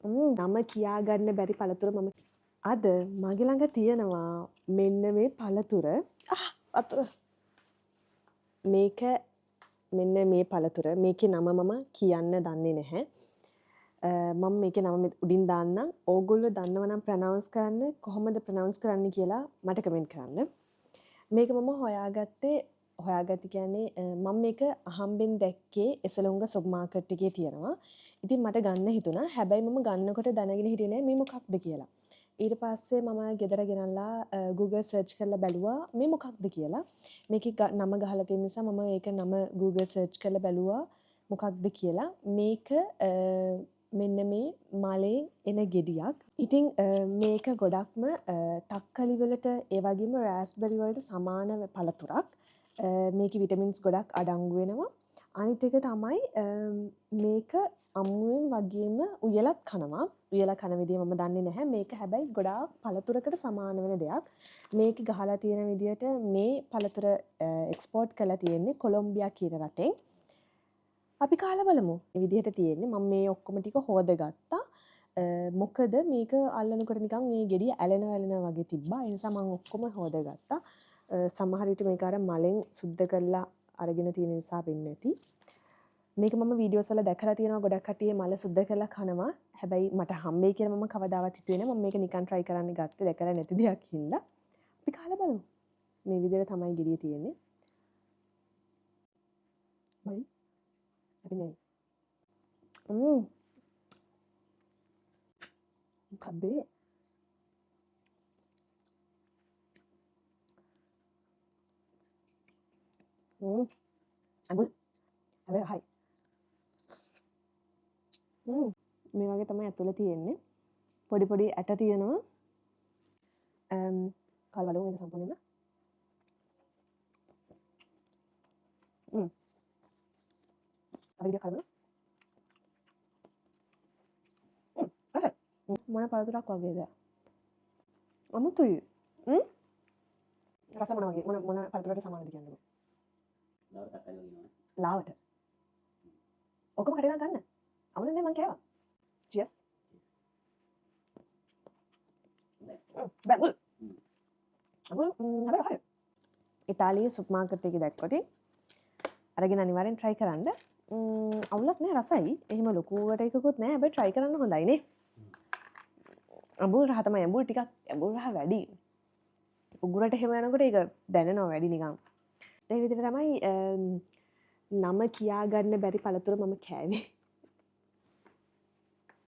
නම කියා ගන්න බැරි පළතුර මම අද මගේ ළඟ තියෙනවා මෙන්න මේ පළතුර. වතුර. මේක මෙන්න මේ පළතුර. මේකේ නම මම කියන්න දන්නේ නැහැ. මම මේකේ නම උඩින් දාන්නම්. ඕගොල්ලෝ දන්නව නම් ප්‍රොනවුන්ස් කරන්න කොහොමද ප්‍රොනවුන්ස් කරන්න කියලා මට කමෙන්ට් කරන්න. මේක මම හොයාගත්තේ කියන්නේ මම මේක අහම්බෙන් දැක්කේ එසලොංග සුපර් මාකට් එකේ තියෙනවා. ඉතින් මට ගන්න හිතුණා. හැබැයි මම ගන්නකොට දැනගෙන හිටියේ නෑ මේ මොකක්ද කියලා. ඊට පස්සේ මම ගෙදර ගෙනල්ලා Google search කරලා බැලුවා මේ මොකක්ද කියලා. මේකේ නම ගහලා තියෙන නිසා මම ඒක නම Google search කරලා බැලුවා මොකක්ද කියලා. මේක මෙන්න මේ මලේ එන ගෙඩියක්. ඉතින් මේක ගොඩක්ම තක්කලි වලට ඒ වගේම රාස්බෙරි වලට සමාන පළතුරක්. මේකේ විටමින්ස් ගොඩක් අඩංගු වෙනවා. අනිත් එක තමයි මේක අමුවෙන් වගේම උයලත් කනවා. උයලා කන විදිය මම දන්නේ නැහැ. මේක හැබැයි ගොඩාක් පළතුරකට සමාන වෙන දෙයක්. මේක ගහලා තියෙන විදියට මේ පළතුර එක්ස්පෝර්ට් කරලා තියෙන්නේ කොලොම්බියා කියන රටෙන්. අපි කාලා බලමු. මේ විදිහට තියෙන්නේ. මම මේ ඔක්කොම ටික හොදගත්තා. මොකද මේක අල්ලනකොට නිකන් මේ ගෙඩිය ඇලෙනවා ඇලෙනවා වගේ තිබ්බා. ඒ නිසා මම ඔක්කොම හොදගත්තා. සමහර විට මේක අර මලෙන් සුද්ධ කරලා අරගෙන තියෙන නිසා වෙන්නේ නැති. මේක මම වීඩියෝස් වල දැකලා තියෙනවා ගොඩක් කට්ටිය මල සුද්ධ කරලා කනවා. හැබැයි මට හම්බෙයි කියලා මම කවදාවත් හිතුවේ නෑ. මම මේක නිකන් try කරන්න ගත්තේ දැකලා නැති දෙයක් හින්දා. අපි කාලා බලමු. මේ විදිහට තමයි ගෙඩිය තියෙන්නේ. බයි. අපි නෙවෙයි. මොකද්ද ඒ? අඟුල්. හැබැයි රහයි. මේ වගේ තමයි ඇතුලේ තියෙන්නේ. පොඩි පොඩි ඇට තියෙනවා. කාලා බලමු මේක සම්පූර්ණයෙන්ම. තව ටිකක් කාලා බලමු. රසයි. මොන පළතුරක් වගේද? අමුතුයි. රස මොන වගේ? මොන පළතුරට සමානද කියන්නකෝ? ලාවට තක්කලි වගේ නෝ. ලාවට. ඔක්කොම කටේ දාන් ගන්න. අමුතුවෙන් නෑ මං කෑවා. Cheers. බෑ මුල්. අමුල්, හැබැයි රහයි. ඉතාලියේ සුපර් මාකට් එකේ දැක්කොත් අරගෙන අනිවාර්යෙන් try කරන්න. අවුලක් නෑ රසයි. එහෙම ලොකුවට එකකුත් නෑ. හැබැයි try කරන්න හොඳයි නේ. අඹුල් රහ තමයි. අඹුල් ටිකක් අඹුල් රහ වැඩි. උගුරට එහෙම යනකොට ඒක දැනෙනවා වැඩි නිකන්. ඒ විදිහට තමයි නම කියා ගන්න බැරි පළතුර මම කෑවේ.